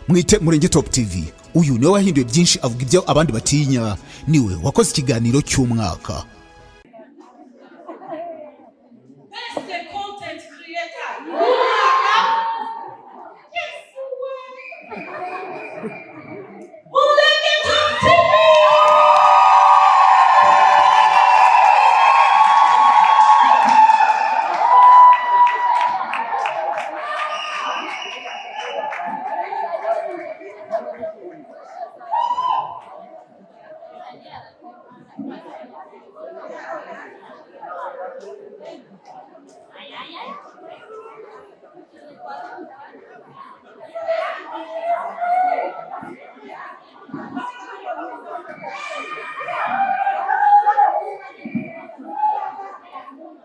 Mwite Murenge Top TV. Uyu niwe wahinduye byinshi, avuga ibyo abandi batinya, niwe wakoze ikiganiro cy'umwaka. Best content creator w'umwaka. Yes, we. Murenge Top TV.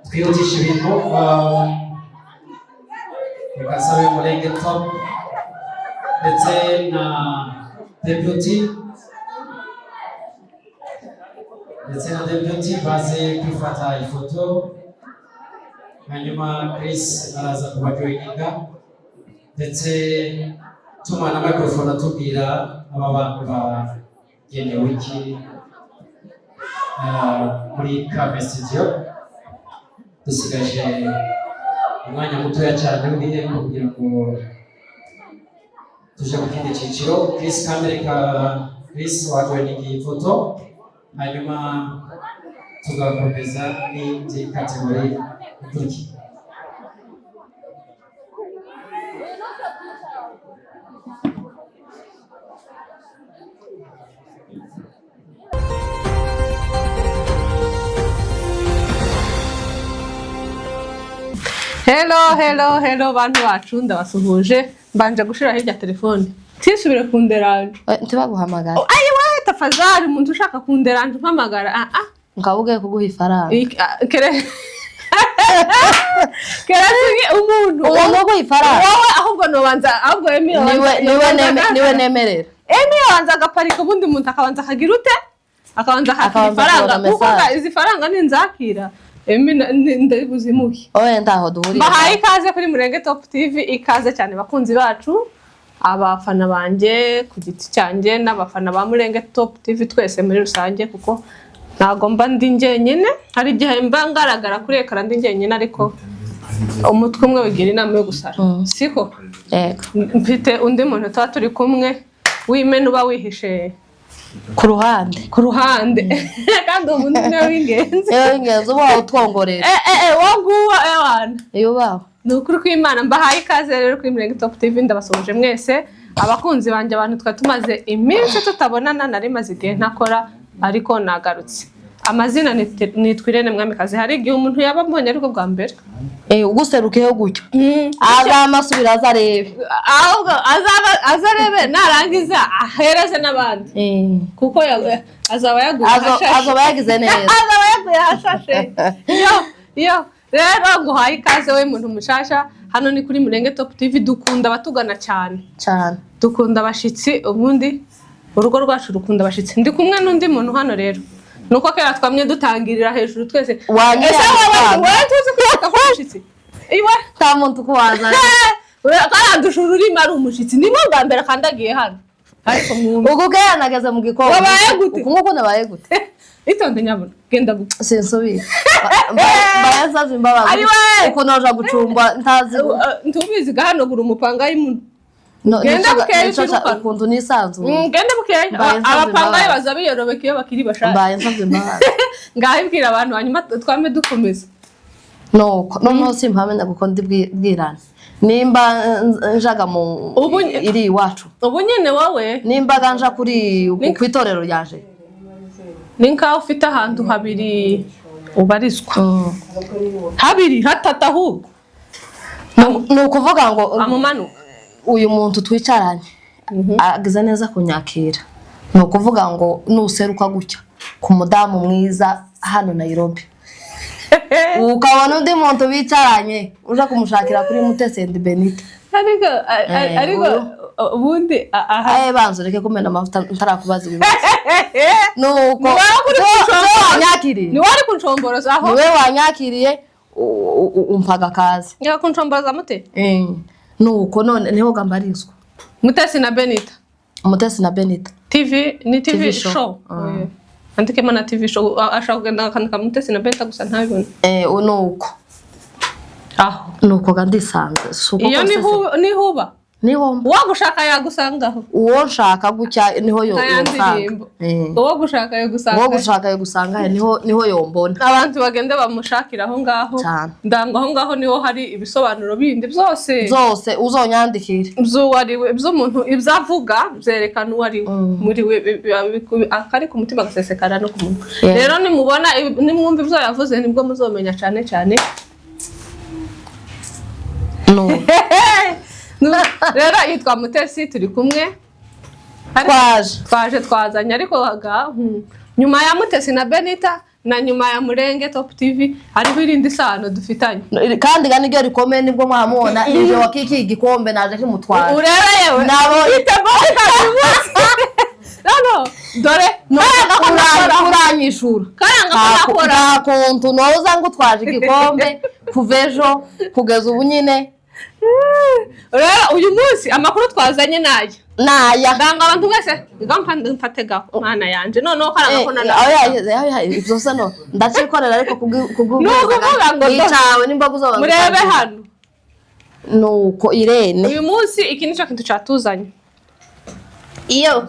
Twihutisha ibintu, reka nsabe Murenge Top ndetse na deputy baze kwifata ifoto, hanyuma Chris araza kubajoininga, ndetse tuma na microphone atubwira aba bantu bagenewe iki muri Kame Studio. Dusigaje umwanya mutoya cyane w'ibihembo kugira ngo tuje mu kindi cyiciro. Chris Kamerika, Chris wajoininga iyi foto, hanyuma tugakomeza n'indi category ikurikira. Hello, hello, hello, bantu bacu, ndabasuhuje. Mbanje gushira hirya telefone tisubire kunderanje. Ntibaguhamagara. Ayiwe, tafadhali, umuntu ushaka kunderanje umpamagara, ah ah. Ukaba ugiye kuguha ifaranga. Kere kere umuntu Uwo uguha ifaranga. Wowe ahubwo nobanza, ahubwo Emi niwe nemerera. Emi yobanza agaparika, ubundi umuntu akabanza akagira ute, akabanza akakira Akabanza ifaranga akabona kuko message. izi faranga ninzakira Emi ndabuzimuke. Oye, ntaho duhuriye. Mbahaye ikaze kuri Murenge Top TV, ikaze cyane bakunzi bacu, abafana banjye ku giti cyanjye n'abafana ba Murenge Top TV twese muri rusange, kuko ntago mba ndi njyenyine. Hari igihe mba ngaragara kuri écran ndi njyenyine, ariko umutwe umwe wigira inama yo gusara, siko? Yego. Mfite undi muntu tuba turi kumwe w'imena uba wihishe ku ruhande. Ku ruhande, kandi uwo muntu niwe w'ingenzi. Niwe w'ingenzi, uba utwongorera. Eh eh eh, wowe nguwo, ewana. Iyo ubaho. Ni ukuri kw'Imana, mbahaye ikaze rero kuri Murenge Top TV. Ndabasuhuje mwese abakunzi banjye, abantu twari tumaze iminsi tutabonana. Nari maze igihe ntakora ariko nagarutse. Amazina nitwa Irene Mwamikazi. Hari igihe umuntu yaba ambonye ariko bwa mbere. Uguserukeho gutyo azama asubira aza arebe. Ahubwo azaba azarebe, narangiza ahereze n'abandi, kuko azaba yaguye ahashashe. Azoba yagize neza. Azaba yaguye ahashashe. Yo yo, rero nguhaye ikaze we muntu mushasha. Hano ni kuri Murenge Top TV. Dukunda abatugana cyane. Cyane. Dukunda abashitsi, ubundi urugo rwacu rukunda abashitsi. Ndi kumwe n'undi muntu hano rero, nuko kera twamye dutangirira hejuru twese. Wanyira Ese wowe amafaranga. wowe tuzi kwita ko umushyitsi iwe? Nta muntu ukuwazana. Karandusha ururimi, ari umushitsi, nibwo bwa mbere akandagiye hano, ariko mwumve. Uku kera nageze mu gikombe. Wabaye gute? Uku nguku nabaye gute? Itonde nyabuna, genda buke. Sinsubira, mbaye nsavye imbabazi. Ari we! Ukuntu noja gucumbwa ntazi. Ntubizi gahanagura umupanga y'umuntu. No, Genda bukeye nico ukirukana. ukuntu nisanzuye. Genda bukeye. Mbaye nsavye Abapangayi imbabazi. baza biyorobeka iyo bakiri bashaka. Mbaye nsavye imbabazi. Ngaho ibwira abantu, hanyuma twame dukomeza. Nuko noneho simpamenya kuko ndi bwirane nimba njaga mu iri iwacu. Ubu nyine wowe Nimbaga nja kuri ku itorero ryanje. Ni nkaho ufite ahantu habiri ubarizwa, habiri, hatatu ahubwo. Ni ukuvuga ngo amumanuka. Uyu muntu twicaranye agize neza kunyakira. Ni ukuvuga ngo nuseruka gutya ku mudamu mwiza hano Nairobi, ukabona undi muntu bicaranye, uja kumushakira kuri Mutesi and Benita. Ariko ariko uyu. Ubundi aha. Aye, banza ureke kumena amavuta ntarakubaza ibibazo. Nuko Ni wowe uri so wanyakiriye. Ni wowe uri kuncomboroza aho. Niwe wanyakiriye, umpaga akazi. Ngiye kuncomboroza mute? Nuko none niho gambarizwa. Mutesi na Benita. Mutesi na Benita. TV ni TV, TV show. show. Oye. Andikemo na TV show. Ashobora kugenda akandika Mutesi na Benita gusa ntabibone. Nuko Aho. Nuko ga ndisanze si uko Iyo kose se. niho uba. Niho mba. Uwagushaka yagusangaho. Uwo nshaka gutya niho yo Nka ya yonsanga. ndirimbo. Uwo gushaka yagusanga. Uwo gushaka yogusanga he, niho yombona. Abantu bagende bamushakira aho ngaho. Cyane. Ndangwa aho ngaho niho hari ibisobanuro bindi byose. Zose uzonyandikire. By'uwo ari we, by'umuntu, ibyo avuga byerekana uwo ari we muri we, akari ku mutima gasesekara no ku munwa. Rero nimubona, nimwumva ibyo yavuze, nibwo muzomenya cyane cyane. No. Rero yitwa Mutesi, turi kumwe. Twaje. Twaje twazanye, ariko nyuma ya Mutesi na Benita na nyuma ya Murenge Top TV hariho irindi sano dufitanye. Kandi ga niryo rikomeye, nibwo mwamubona ije wakikiye igikombe naje kimutwara. Urebe yewe. Nabonye. No, dore karanga ko nakora. Uranyishura. Karanga ko nakora. Nta kuntu noza ngo utwaje igikombe kuva ejo kugeza ubu nyine. Rero uyu munsi amakuru twazanye nayo. Naya. Ndanga abantu mwese nga mfate gaho mwana yanje, noneho karanga ko Aho yaheze, aho yaheze ibyo se, no ndacikorera, ariko Ni ukuvuga ngo nicawe n'imboga uzobanza murebe ukaziha. Hano. Nuko Irene. Uyu munsi iki nicyo kintu cyatuzanye. Iyo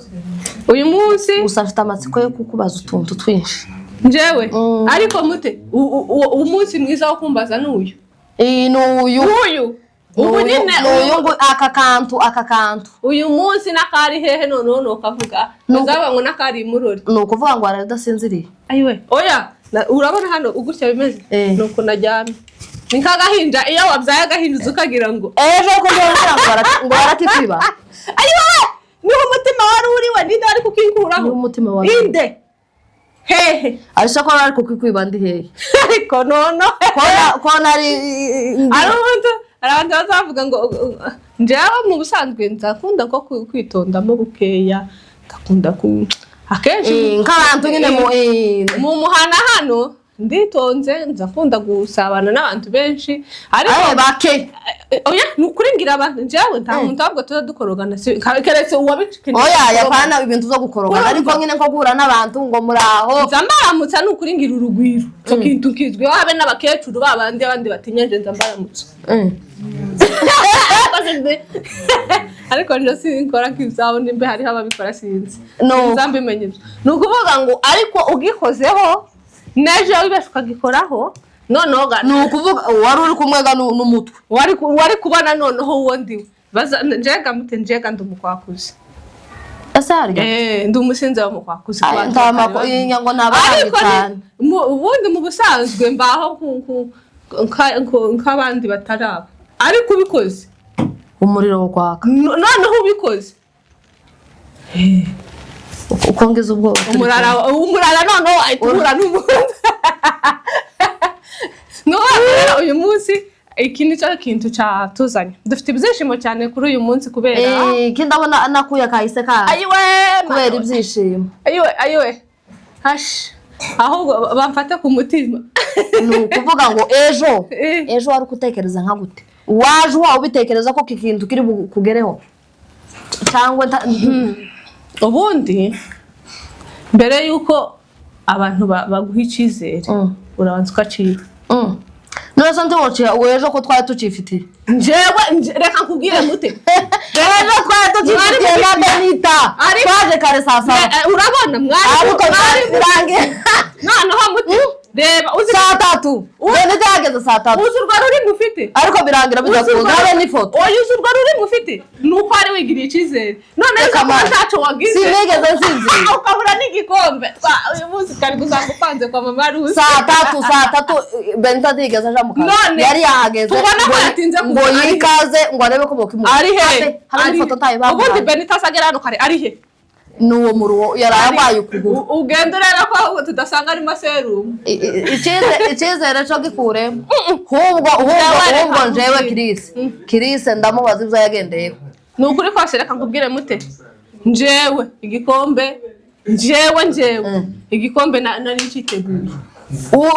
Uyu munsi gusa afite amatsiko yo kukubaza utuntu twinshi. Njyewe ariko mute umunsi mwiza wo kumbaza ni uyu. Iyi ni uyu. Uyu ubu Ni uyu- nyine. Ni uyu ngo aka kantu. Uyu munsi n'akari hehe noneho nukavuga uzaba ngo n'akari imurori. Ni ukuvuga ngo arara udasinziriye. Ayiwe, oya, urabona hano ugutya bimeze. Nuko najyamye ni nk'agahinja, iyo wabyaye agahinja uza ukagira ngo Ejo ko njyewe ngira ngo ngo barakikwiba. Ayiwe, niho umutima wari uriwe, ninde wari kukikuraho? Niho umutima wari uri. Inde hehe? Ariko ko bari kukikwiba ndi hehe? Ariko nono Ko nari hari umuntu, hari abantu bazavuga ngo njyewe mu busanzwe nzakunda ko kwitondamo bukeya, ndakunda ku akenshi Nk'abantu nyine mu mu muhana hano nditonze, nzakunda gusabana n'abantu benshi, ariko Aye bake. Oya, ni ukuri ngira abantu njyewe nta muntu ahubwo tuza dukorogana, keretse uwabikeneye. Oya, yapana ibintu zo gukorogana, ariko nyine nko guhura n'abantu ngo muraho. Nza mbaramutsa, ni ukuri ngira urugwiro, icyo kintu kizwiho, habe n'abakecuru babandi abandi batinya, nje nza mbaramutsa. Ariko nje sinkora nk'ibyabo, nimba hariho ababikora sinzi. No. Nza mbimenye ibyo, ni ukuvuga ngo ariko ugikozeho n'ejo wibesha ukagikoraho noneho Ni ukuvuga wari uri kumwe ga n'umutwe. Wari kubona noneho uwo ndiwe. Njega mute, njega ndi umukwakuzi. Ese harya? Eh, ndi umusinzi w'umukwakuzi ku Ay, bantu ntama batari babizi. ngo nabahanyi Ariko cyane. ubundi mu busanzwe mbaho nk'abandi bataraba, ariko ubikoze Umuriro wo kwaka. Noneho ubikoze Uko ngize ubwoba turi umurara, umurara noneho ahita uhura n'umuntu. Nukuvuga rero uyu munsi iki ni cyo kintu cyatuzanye, dufite ibyishimo cyane kuri uyu munsi kubera Eh, ki ndabona nakuye kahise kaje Ayiwe! kubera ibyishimo. Ayiwe, ayiwe, hashi, ahubwo bamfate ku mutima. Ni ukuvuga ngo ejo ejo wari gutekereza nka gute, waje uba ubitekereza ko iki kintu kiri bukugereho cyangwa Ubundi mbere y'uko abantu baguha icyizere, urabanza ukaciha. None se ntiwociye ejo ko twari tucifitiye? Njyewe reka nkubwire mute. Ejo twari tucifitiye na Benita. Twaje kare saa 7. Urabona mwari Ariko mwari birangiye noneho mute, reba uzi saa 3, Benita yageze saa 3. Uzi urwo rurimi ufite? Ariko birangira bidakunze habe n'ifoto. Oya, uzi urwo rurimi ufite? Ni uko wari wigiriye icyizere, none Reka ejo kuba mama. ntacyo wagize Sinigeze nsinzira. Ukabura n'igikombe. Uyu munsi kari gusanga upanze kwa mama Rusi. Saa 3, saa 3 Benita ntiyigeze aja mu kazi. None, Yari yahageze tubona ko yatinze ngo kuza, ari he? yikaze ngo arebe ko bokimuha. Ari he? Habe Ari n'ifoto he? ntayo Ubundi bamuhaye. Benita asagera hano kare, ari he? N'uwo muruwo yari arwaye ukuguru. Ugenda urebe ko ahubwo tudasanga arimo serumu. Icyizere cyo gikuremo ahubwo ahubwo Njyewe reka ahubwo njyewe nkubwire. Kirisi, Kirisi ndamubaza ibyo yagendeyeho. Ni ukuri kose, reka nkubwire mute, njyewe igikombe, njyewe igikombe nari ncyiteguye.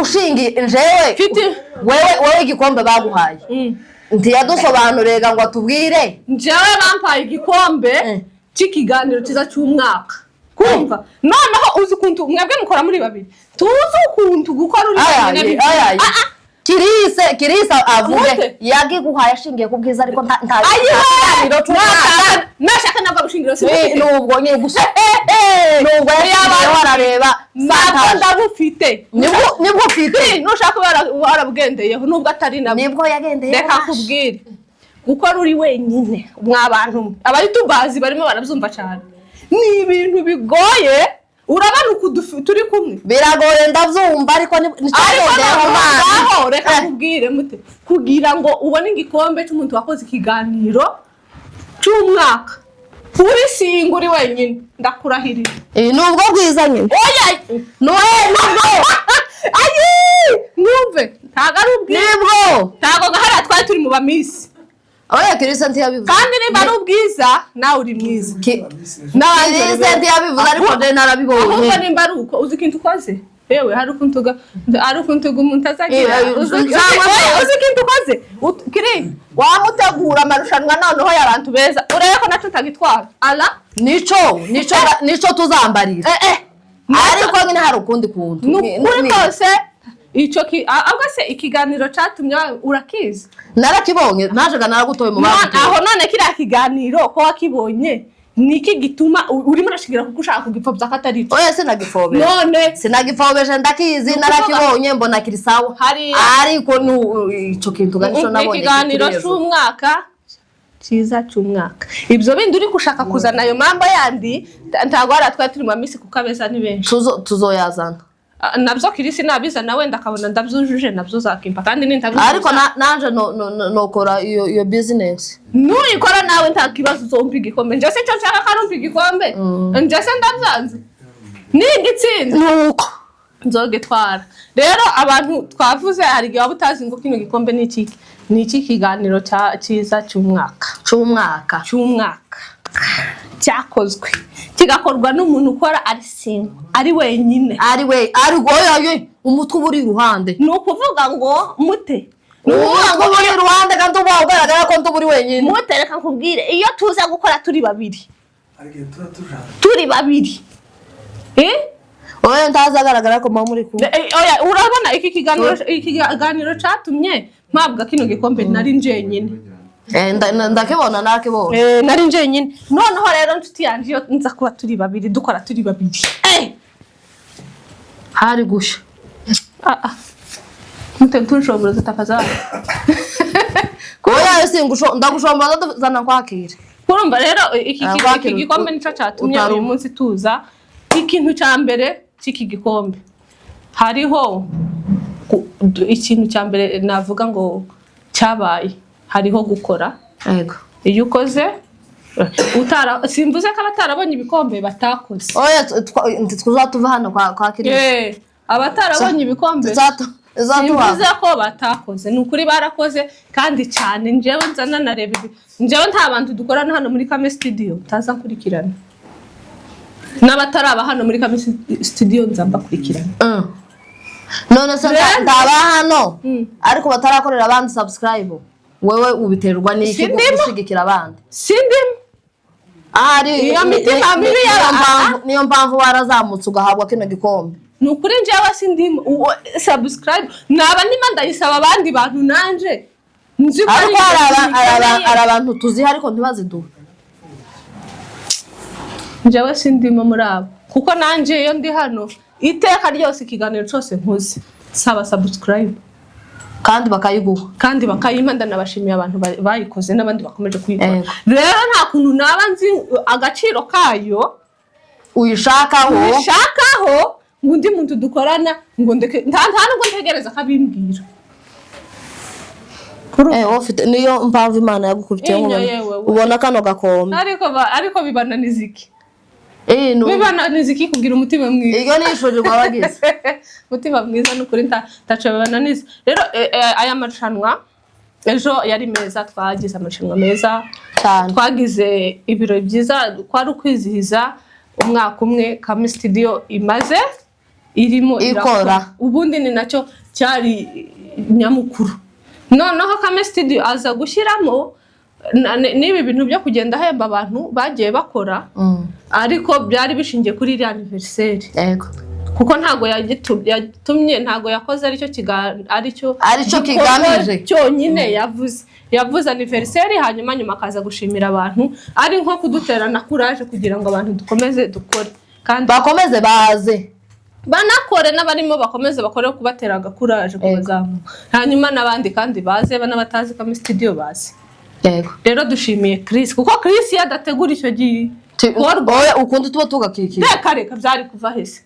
Ushingiye njewe, wewe igikombe baguhaye ntiyadusobanurira ngo atubwire. Njyewe bampaye igikombe cy'ikiganiro cyiza cy'umwaka. Kumva noneho uzi ukuntu mwebwe mukora muri babiri, tuzi ukuntu gukora uri wenyine Ayaye. Ah, ah. Kirise, Kirisa avuge. Gute? Yagiguhaye ashingiye ku bwiza, ariko nta Ayiwe! kiganiro cy'umwaka. Nashaka nabwo gushingiro Ni- sinabufite. Nubwo nyine gusa nubwo yashingiyeho arareba. Ntabwo Santaje. ndabufite. Nibwo ufite. Nushaka warabugendeyeho nubwo atari nabwo. Nibwo yagendeye. Reka nkubwire, gukora uri wenyine, mwa bantu mwe, abayitubazi barimo barabyumva cyane, ni ibintu bigoye. Urabona uku turi kumwe. Biragoye, ndabyumva, ariko Ariko nicyagendeyeho. noneho Mana. ngaho reka nkubwire mute, kugira ngo ubone igikombe cy'umuntu wakoze ikiganiro cy'umwaka uri single, uri wenyine, ndakurahirira. Ni ubwo bwiza nyine. Oya! Nuwe nibwo. Ayi, mwumve, ntabwo ari ubwiza. Nibwo. Ntabwo gahariya twari turi mu bamisi. Oya, Kirisa ntiyabivuze. Kandi niba ari ubwiza, nawe uri mwiza n'abandi bari Kirisa beza. ntiyabivuze, ariko njye narabibonye. Ahubwo nimba ari uko, uzi ikintu ukoze yewe, hari ukuntu umuntu azagira Cyangwa uzi ikintu ukoze? Kiri wamutegura amarushanwa noneho y'abantu beza, urebe ko nacyo utagitwara ala. Nico tuzambarira, ariko nyine hari ukundi kuntu. Ni ukuri kose icyo ahubwo se ikiganiro cyatumye urakizi? Narakibonye, najaga naragutoye mu None bagutoye. Aho none kiriya kiganiro ko wakibonye, ni iki gituma urimo urashigira kuko ushaka kugipfobya ko atari cyo? Oya, sinagipfobeje. None? Sinagipfobeje, ndakizi. Ni ukuvuga- Narakibonye, mbona kiri sawa. Ariko ico kintu ganico nabonye ikiganiro kiri hejuru. cy'umwaka cyiza cy'umwaka, ibyo bindi uri gushaka kuzana ayo mamba yandi, ntabwo hariya twari turi mu minsi kuko abeza ni benshi. Tuzoyazana. Ah, nabyo Kirisi nabizana wenda akabona ndabyujuje, nabyo uzakimpa kandi nintabyujuje. Ariko nanje nokora iyo business. Nuyikora nawe nta kibazo, uzumva igikombe. Njye se icyo nshaka ko ari umva igikombe, njye se ndabyanze nigitsinda Nuko nzogitwara. Rero abantu twavuze, hari igihe waba utazi ngo kino gikombe ni iki, ni iki kiganiro cyiza cy'umwaka. C'umwaka. Cy'umwaka cyakozwe, kigakorwa n'umuntu ukora ari single, ari wenyine. Ari we, ari oya ye, umutwe uba uri iruhande. Ni ukuvuga ngo mute, ni ukuvuga Umutwe ngo uba uri iruhande kandi uba ugaragara ko nduba uri wenyine. Mute, reka nkubwire, iyo tuza gukora turi babiri, Hari igihe tuba tujana. turi babiri, eh? Oya, ntazagaragara ko muba muri kumwe. Oya, urabona iki kiganiro catumye mpabwa kino gikombe, nari njenyine. Ndakibona, nakibonye. Nari njenyine. Noneho rero nshuti yanjye, iyo nza kuba turi babiri, dukora turi babiri, Hari gusha. Ah, ah. Mute, ntunshoboze tafadhali. Oya, singusho, ndagushomba, zana kwakira. Kurumva rero iki Ah, iki kwakira gikombe nico catumye utaruha. uyu munsi tuza. Ikintu cya mbere cy'iki gikombe hariho ikintu cya mbere navuga ngo cyabaye, hariho gukora. Iyo ukoze utara, simvuze ko abatarabonye ibikombe batakoze. Oya, tuzatuva hano kwa Kirisi. Abatarabonye ibikombe, Tuzatuva. simvuze ko batakoze, ni ukuri barakoze kandi cyane. Njyewe nza nanareba ibi, njyewe nta bantu dukorana hano muri Kame Studio utaza nkurikirana, n'abataraba hano muri Kame Studio nza mbakurikirana. None se ndaba hano, ariko batarakorera abandi subscribe, wewe ubiterwa n'iki Sindimo. gushigikira abandi? Sindimo. Ahari Iyo mitima mibi niyo niyo mpamvu warazamutse ugahabwa kino gikombe. Ni ukuri njyewe sindimo. Subscribe naba ndimo ndayisaba abandi bantu, nanje nzi ko Ariko ari hari ibintu bikeneye. hari abantu tuziha ariko ntibaziduhe. Njyewe sindimo muri abo, kuko nanjye iyo ndi hano iteka ryose, ikiganiro cyose nkoze saba subscribe. Kandi bakayiguha. Kandi bakayimpa. Ndanabashimiye abantu bayikoze n'abandi bakomeje kuyikora. Yego. Rero nta kuntu naba nzi agaciro kayo uyishakaho ubishakaho ngo undi muntu dukorana ngo ndeke, nta nubwo ntegereza ko abimbwira. Wowe ufite, niyo mpamvu Imana yagukubitiye Inyo nkubona yewe we. ubona kano gakombe. Ariko bibananiza iki? Eh, Bibananiza iki kugira umutima mwiza? Iryo ni ishurirwa wagize. Umutima mwiza ni ukuri ntaco bibananiza. Rero aya marushanwa ejo yari meza, twagize amarushanwa meza Cyane. Twagize ibirori byiza, kwari ukwizihiza umwaka umwe Kami Studio imaze. Irimo Ikora. irakora. Ubundi ni nacyo cyari nyamukuru. Noneho Kame Studio aza gushyiramo n'ibi bintu byo kugenda ahemba abantu bagiye bakora, ariko byari bishingiye kuri iriya anniversaire, kuko ntago yagitumye, ntago yakoze aricyo aricyo Aricyo gikorwa kigamije. cyonyine. Yavuze anniversaire, hanyuma nyuma akaza gushimira abantu, ari nko kuduterana courage kugira ngo abantu dukomeze dukore kandi Bakomeze baze. Banakore, n'abarimo bakomeze bakore, kubatera agakuraje, kubazamura, hanyuma n'abandi kandi baze, n'abatazi Kame Studio baze. Rero dushimiye Chris, kuko Chris iyo adategura icyo gikorwa, Oya, ukundi tuba tugakikira. Reka reka, byari kuva hese?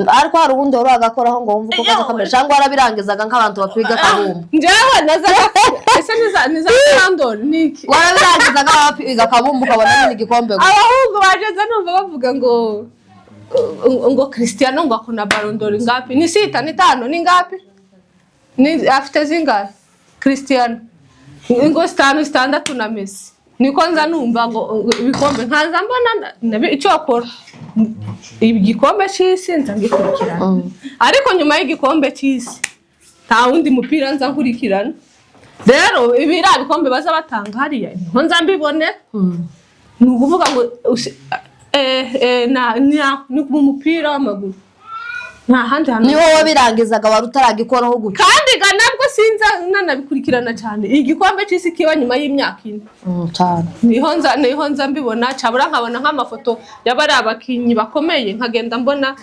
Ariko hari ubundi wari wagakoraho ngo wumve uko kaza kamera, cyangwa warabirangizaga nk'abantu bapiga akabumbu? Njyewe nazaga, ese niza London ni iki? Warabirangizaga nk'abapiga akabumbu, ukabona nyine igikombe gusa. Abahungu bageze numva bavuga ngo Cristiano ngo akona Ballon d'Or ngapi? Ni sita, ni tano, ni ngapi? Ni afite zingahe Cristiano? Ngo zitanu, zitandatu na Messi. Niko nza numva ngo ibikombe, nkaza mbona icyo akora, igikombe cy'isi nza ngikurikirana, ariko nyuma y'igikombe cy'isi nta wundi mupira nza nkurikirana. Rero ibiriya bikombe baza batanga hariya niho nza mbibonera. Ni ukuvuga ngo ni mu mupira w'amaguru, nta handi hantu. Niho wabirangizaga, wari utaragikoraho gutya. Kandi ga nabwo sinza nanabikurikirana cyane. Igikombe cy'isi kiba nyuma y'imyaka 4. Cyane. Niho nza mbibona, cyabura nkabona nk'amafoto y'abari abakinnyi bakomeye, nkagenda mbona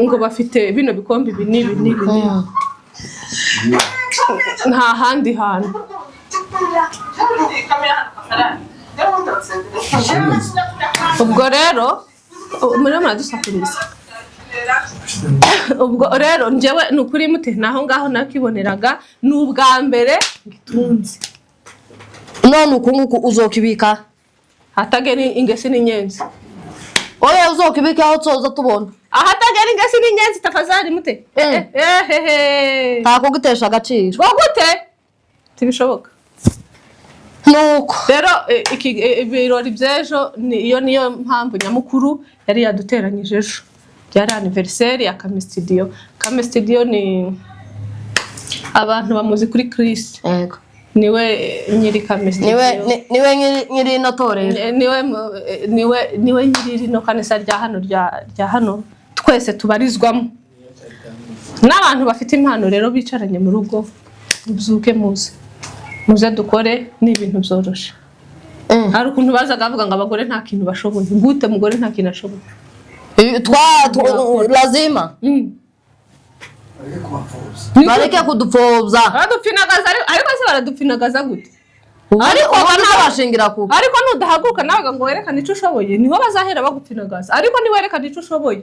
ngo bafite bino bikombe ibi n'ibi n'ibi n'ibi. Nta handi hantu. Ubwo rero muriho muradusakuriza. Ubwo rero njyewe ni ukuri mute naho ngaho nakiboneraga, ni ubwa mbere ngitunze. None uku nguku uzokibika? Hatagera ingesi n'inyenzi. Oya, uzokibika aho tuzoza tubona. Ahatagera ingesi n'inyenzi, tafazari mute. Ehehe. Nta kugutesha agaciro. Ngo gute? Ntibishoboka. Nuko. Rero ibirori by'ejo iyo niyo mpamvu nyamukuru yari yaduteranyije ejo. Byari anniversaire ya Kame Studio. Kame Studio ni abantu bamuzi kuri Chris. Niwe nyiri Kame Studio. Niwe nyiri ino torero. Niwe nyiri rino kanisa rya hano, rya hano twese tubarizwamo. N'abantu bafite impano rero bicaranye mu rugo, mubyuke muze, muze dukore, ni ibintu byoroshe. Hari ukuntu bazaga bavuga ngo abagore nta kintu bashoboye. Gute mugore nta kintu ashoboye? Lazima bareke kudupfobya. Baradupfinagaza, ariko se baradupfinagaza gute? Ariko bashingira ku Ariko nudahaguruka nawe ngo werekane icyo ushoboye, niho bazahera bagupfinagaza. Ariko niwerekana icyo ushoboye,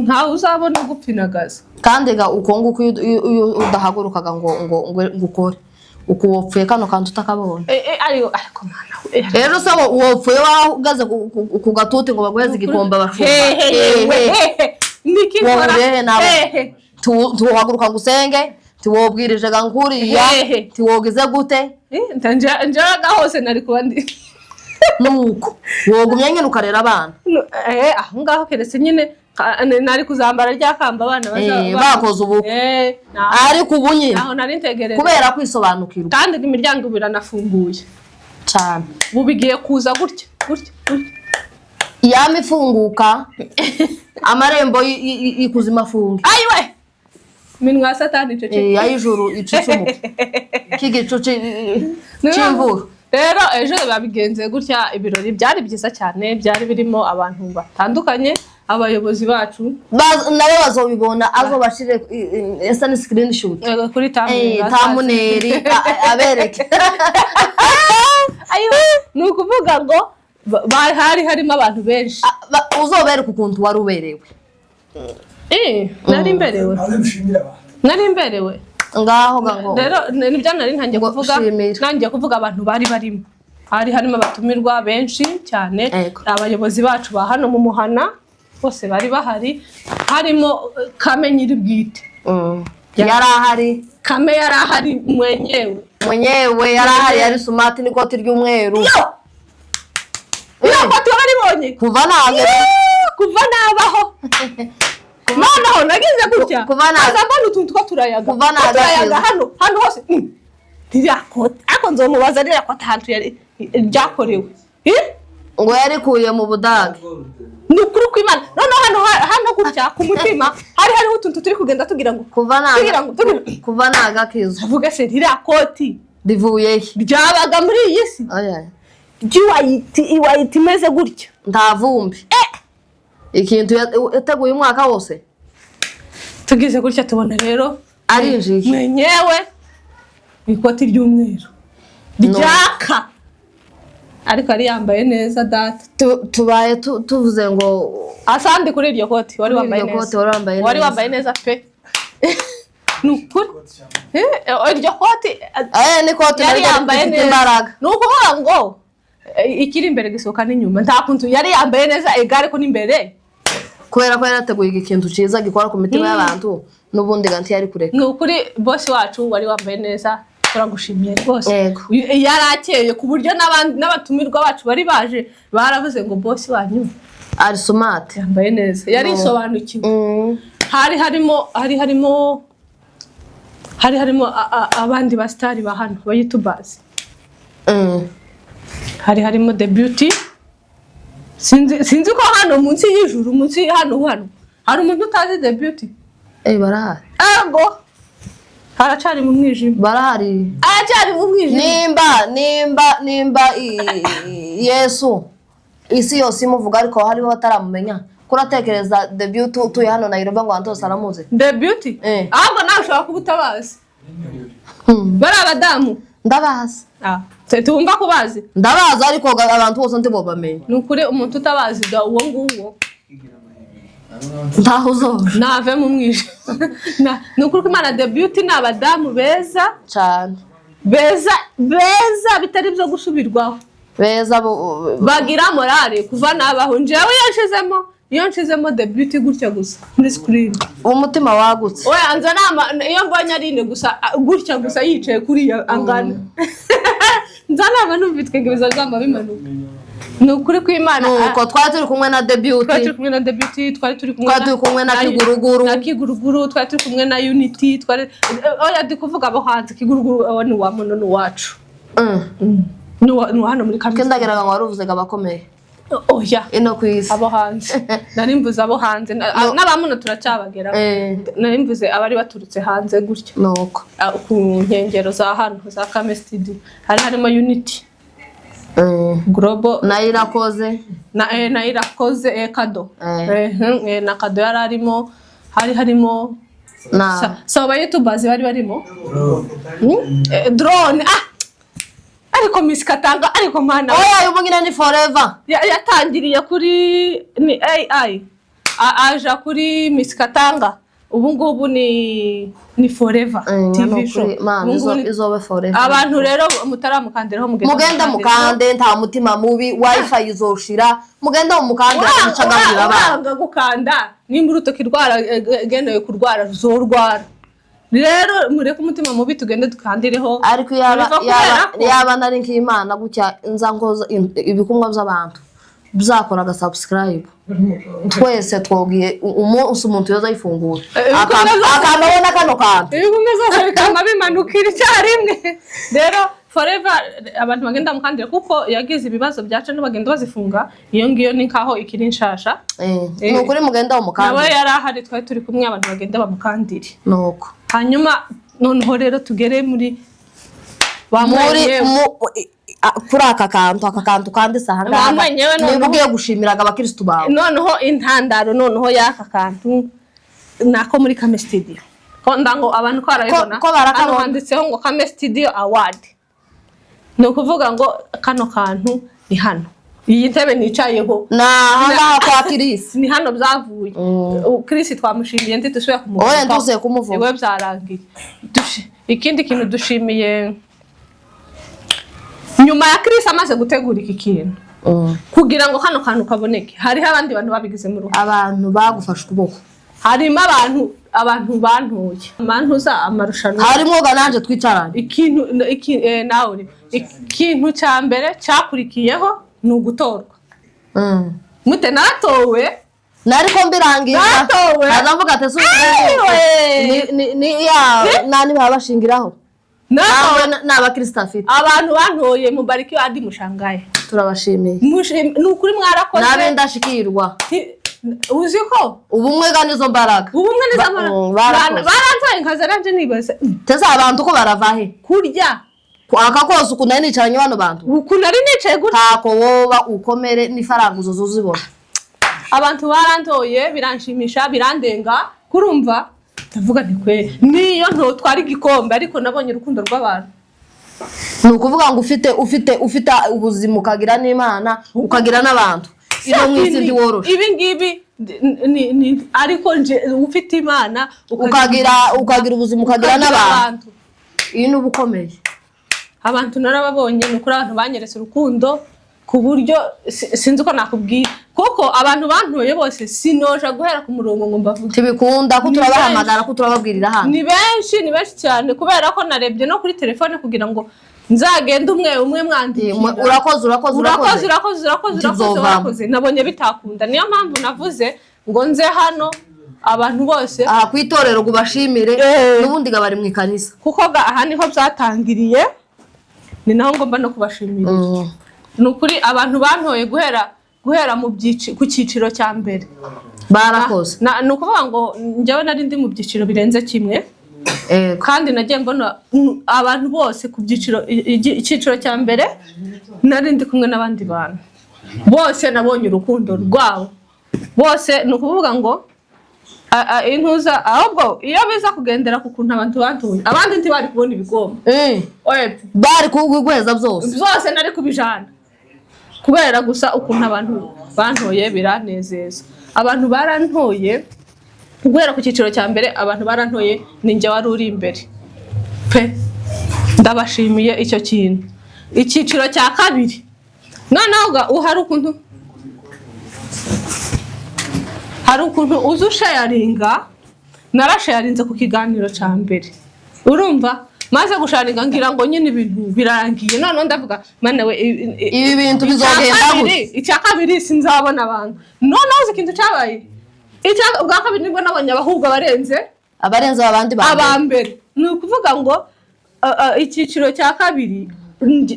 ntawe uzabona ugupfinagaza. Kandi ga uko nguko iyo udahagurukaga ngo ukore uku, wopfuye kano kantu utakabonye. Ariko mana we. Rero se wopfuye wahagaze ku gatuti ngo baguheze igikombe abashumba? Hehe, hehe, niki nkora? Wowe nabo. Hehe. Ntiwohaguruka ngo usenge, ntiwobwirije ga nkuriya, Hehe. ntiwogize gute? Njyaga hose nari kuba ndi Nuko wogumye nyine ukarera abana. No, aho ngaho keretse nyine nari kuzambara rya kamba abana Bakoze ubukwe. Ariko ubu nyine Naho nari ntegereje. Kubera kwisobanukirwa. Kandi imiryango ubu iranafunguye. Cyane. Ubu bigiye kuza gutya gutya gutya. Yama ifunguka, amarembo y'ikuzimu afunge. Ayiwe, iminwa ya Satani iceceke. Ay'ijuru icucumuke k'igicu c'imvura. Rero ejo babigenze gutya. Ibirori byari byiza cyane, byari birimo abantu batandukanye, abayobozi bacu. Nabo bazobibona, azobashire esa ni screenshot. Kuri thumbnail. Thumbnail abereke. Ayiwe, ni ukuvuga ngo hari harimo abantu benshi. Uzobereke ukuntu wari uberewe. Nari mberewe. Nari mberewe. Ngaho ga ngo Rero nibyo nari ntangiye Ngo kuvuga. shimira. Ntangiye kuvuga abantu bari barimo. Hari harimo abatumirwa benshi cyane. Abayobozi bacu ba hano mu muhana bose bari bahari, harimo Kame nyiri bwite. Yari ahari. Kame yari ahari mwenyewe. Mwenyewe yari ahari, yari smart n'ikoti ry'umweru. Iyo koti wararibonye? Kuva nagera. Kuva nabaho. Noneho nagize gutya, aza mbona utuntu two turayaga, Kuva two turayaga nagakiza. hano hose. Ririya kote, ariko nzomubaza ririya kote ahantu yari ryakorewe. Eh? Ngo yarikuye mu Budage. Ni ukuri kw'Imana. Noneho hano gutya ku mutima hari hariho utuntu turi kugenda tugira ngo Kuva tugira ngo tugira Kuva nagakizwa. Avuga se ririya koti Rivuye he? ryabaga muri iyi si Oya. ry'iwayiti, iwayiti imeze gutya. Nta vumbi, ikintu yateguye umwaka wose. Tugize gutya tubona rero Arinjiye. mwenyewe mu ikoti ry'umweru ryaka, ariko yari yambaye neza data. Tubaye tuvuze ngo Asandi kuri iryo koti wari Kuri wambaye iryo neza. koti wari wambaye Wari neza. wambaye neza pe, ni ukuri. Iryo koti ni koti yari naryo yambaye rifite neza. Imbaraga. Ni ukuvuga ngo ikiri imbere gisohoka n'inyuma. Nta kuntu yari yambaye neza egare ko n'imbere. Kubera ko yarateguye ikintu cyiza gikora ku mitima y'abantu, n'ubundi ganti yari kureka. Ni ukuri, bosi wacu, wari wambaye neza, turagushimiye rwose. Yego. Yari akeye ku buryo n'abatumirwa bacu bari baje baravuze ngo bosi wanyu ari smart. Yambaye neza, yari yisobanukiwe. Hari harimo abandi basitari ba hano ba youtubers. Hari harimo The Beauty. Sinzi ko hano munsi y'ijuru, munsi hano hari umuntu utazi The Beauty. Barahari. Ego, haracari mu mwijima. Barahari. Aracyari mu mwijima. Nimba Yesu isi yose imuvuga, ariko hariho bataramumenya, kuratekereza The Beauty utuye hano Nairobi ngo ahantu hose aramuzi? The Beauty. Eh. Ahubwo nawe ushobora kuba utabazi. Bari abadamu. Ndabazi. Ah, tumva ko bazi. Ndabazi, ariko abantu bose ntibobamenye. Ni ukuri, umuntu utabazi ga uwo nguwo Ntaho uzora. Nave mu mwijima. Ni ukuri ko Imana, The Beauty ni abadamu beza. Cyane. Beza beza bitari byo gusubirwaho. Beza Bagira morale. Kuva nabaho njyewe, iyo nshizemo The Beauty gutya gusa muri screen, umutima wagutse. Oya, nza nama iyo mbonye Aline gusa, gutya gusa yicaye kuriya angana, nza nama numva ibitwenge bizazamba bimanuka. Ni ukuri kw'Imana. Nuko twari turi kumwe na The Twari turi Beauty. kumwe na The Beauty, twari turi kumwe Twari turi kumwe na Kiguruguru. Na Kiguruguru, twari turi kumwe na Unity, twari, oya, ndi kuvuga abo hanze. Kiguruguru abo ni uwa muno, ni uwacu. Ni uwa hano muri kaminuza. Kendagiraga ngo wari uvuze ngo abakomeye Oya. ino ku isi. Abo hanze, nari mvuze abo hanze. No. N'abamuno turacyabageraho. Nari mvuze abari baturutse hanze gutya. Nuko Ah, ku nkengero za hano za Kame Studio hari harimo Unity Global. Nayo irakoze. Na irakoze, Kado. Na Kado yari arimo, hari harimo Na sa aba youtubers bari barimo. Drone, ah, ariko Miss Katanga, ariko mana. Oya, ubu nyine ni forever. Yatangiriye kuri ni AI, aja kuri Miss Katanga, ubu ngubu ni Forever TV show. Mana, Ubu ngubu izobe forever. Abantu rero mutaramukandiraho, mugende Mugende mukandiraho. mukande, nta mutima mubi, wifi izoshira, mugende mukande, mucagaburira abana. Uranga gukanda, nimba urutoki rwaragenewe kurwara ruzorwara. Rero mureke umutima mubi, tugende dukandireho. Ariko yaba Biva kubera yaba ko- yaba nari nk'Imana gutya, nza nkoza ibikumwa by'abantu byakoraga subscribe, twese twogiye umunsi umuntu yoza ayifungura Ibikumwe akamabona kano kantu. Ibikumwe zose bikaba bimanukira icyarimwe. Rero Forever, abantu bagenda mukandira, kuko yagize ibibazo byaca n'abagenda bazifunga. Iyo ngiyo ni nkaho ikiri nshasha. Ni ukuri, mugenda Nawe mukandire. Yari ahari, twari turi kumwe. Abantu bagenda bamukandire. Nuko Hanyuma noneho rero tugere muri ba muri mwenyewe. Kuri aka kantu kanditse aha ngaha. Ba mwenyewe noneho. Niba ugiye gushimiraga abakirisitu bawe. Noneho intandaro noneho y'aka kantu nako muri Kame Studio, ko ndango abantu ko barabibona. Ko barakabona. Hano handitseho ngo Kame Studio Award. Ni ukuvuga ngo kano kantu ni hano, iyi ntebe nicayeho. Ni aha ngaha kwa Kirisi. Ni hano byavuye. Chris twamushimiye, ndi dusubiye kumuvuga. Oya, ntuzuye kumuvuga. Iwe byarangiye. Ikindi kintu dushimiye, nyuma ya Chris amaze gutegura iki kintu, kugira ngo kano kantu kaboneke, hariho abandi bantu babigizemo uruhare. Abantu bagufashe ukuboko. Harimo abantu bantuye bantuza amarushanwa. Harimo ga nanjye twicaranye. Ikintu nawe uri. Ikintu cya mbere cyakurikiyeho ni ugutorwa. Mute naratowe Nariko mbirangiza. Batowe. Aravuga ati "Ese ubu Ayiwe! ni ya nani baba bashingiraho?" Natowe. Nawe ni abakristo afite. Abantu bantoye, mubarikiwe hadi mushangaye. Turabashimiye. Ni ukuri mwarakoze. Nabe ndashikirwa. Uzi ko Ubumwe ga nizo mbaraga. Ubumwe neza. Barakoze. Barantoye nkaza nanje nibaza Tese abantu ko barava he? Kurya. Aka kose ukuntu nari nicaranye bano bantu, ukuntu ari nicaye gutya, ntako woba ukomere n'ifaranga uzoza uzibona. Abantu barantoye biranshimisha, birandenga. Kurumva ndavuga nti kwe niyo ntotwara igikombe, ariko nabonye urukundo rw'abantu. Ni ukuvuga ngo ufite ubuzima, ukagira n'Imana, ukagira n'abantu, ino mu isi ntiworoshe. Ibi ngibi ariko nje ufite Imana, ukagira ubuzima, ukagira n'abantu, iyi ni uba ukomeye. Abantu narababonye, ni ukuri abantu banyeretse urukundo ku buryo sinzi uko nakubwira, kuko abantu bantoye bose sinoja guhera ku murongo ngo mbavuge. Ntibikunda ko Ni turabahamagara, ko turababwirira hano. Ni benshi, ni benshi cyane, kubera ko narebye no kuri telefone kugira ngo nzagende umwe umwe mwandikira. Urakoze, urakoze. Urakoze, urakoze, urakoze, urakoze. Ntizovamo. Urakoze. Nabonye bitakunda, niyo mpamvu navuze ngo nze hano abantu bose Aha ku itorero ngo ubashimire. Eh. N'ubundi ga bari mu ikanisa. Kuko aha niho byatangiriye, ni naho ngomba no kubashimira. Ni ukuri abantu bantoye guhera ku cyiciro cya mbere. Barakoze. Ni ukuvuga ngo njyewe nari ndi mu byiciro birenze kimwe. Kandi nagiye mbona abantu bose ku byiciro, icyiciro cya mbere nari ndi kumwe n'abandi bantu bose, nabonye urukundo rwabo bose. Ni ukuvuga ngo intuza ahubwo iyo biza kugendera ku kuntu abantu bantuye, abandi ntibari kubona ibigomba. Oya, Bari kuguheza byose. Byose nari kubijana, kubera gusa ukuntu abantu bantoye biranezeza. Abantu barantoye guhera ku cyiciro cya mbere, abantu barantoye ni njye wari uri imbere pe, ndabashimiye icyo kintu. Icyiciro cya kabiri noneho hari ukuntu uza ushayaringa. Narashayarinze ku kiganiro cya mbere, urumva, maze gusharinga ngira ngo nyine ibintu birarangiye. Noneho ndavuga: "Mana we, Ibi bintu bizogenda gute?" Icya kabiri sinzabona abantu. Noneho uzi ikintu cyabaye? Ubwa kabiri nibwo nabonye abahubwo abarenze Abarenze abandi ba mbere. Aba mbere. Ni ukuvuga ngo icyiciro cya kabiri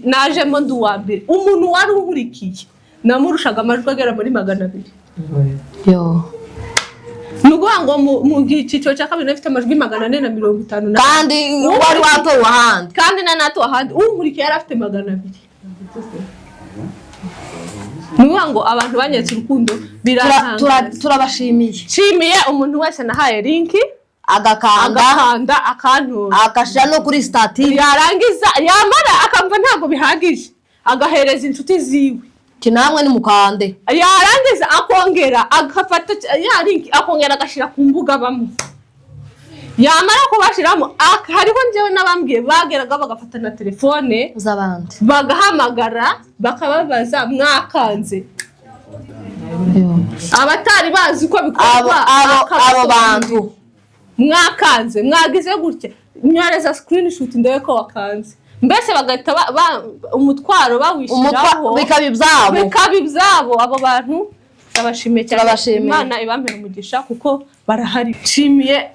najemo ndi uwa mbere. Umuntu wari unkurikiye namurushaga amajwi agera muri 200. Yo. Ni ukuvuga ngo mu cyiciro cya kabiri nafite amajwi 450 na Kandi wari watowe ahandi. Kandi na nato ahandi, unkurikiye yari afite 200. Ni ukuvuga ngo abantu banyeretse urukundo, biratangaza. Turabashimiye. Nshimiye umuntu wese nahaye link, Agakanda, agakanda akantura, agashyira no kuri status. Yarangiza, yamara akamva ntabwo bihagije, agahereza inshuti ziwe. Ati namwe nimukande. Yarangiza akongera agafata ya link, akongera agashyira ku mbuga bamwe, yamara kubashyiramo hariho njyewe n'abambwiye bageraga bagafata na telefone z'abandi, bagahamagara bakababaza: "Mwakanze?" Abatari bazi uko Abo bikorwa, abo abo akabasobanurira. bantu. "Mwakanze? Mwagize gutya? Nyohereza screenshot ndebe ko wakanze." Mbese bagahita umutwaro bawishyiraho. Bikaba ibyabo. Bikaba ibyabo. Abo bantu ndabashimiye cyane. Turabashimiye. Imana ibampere umugisha kuko barahari. Nshimiye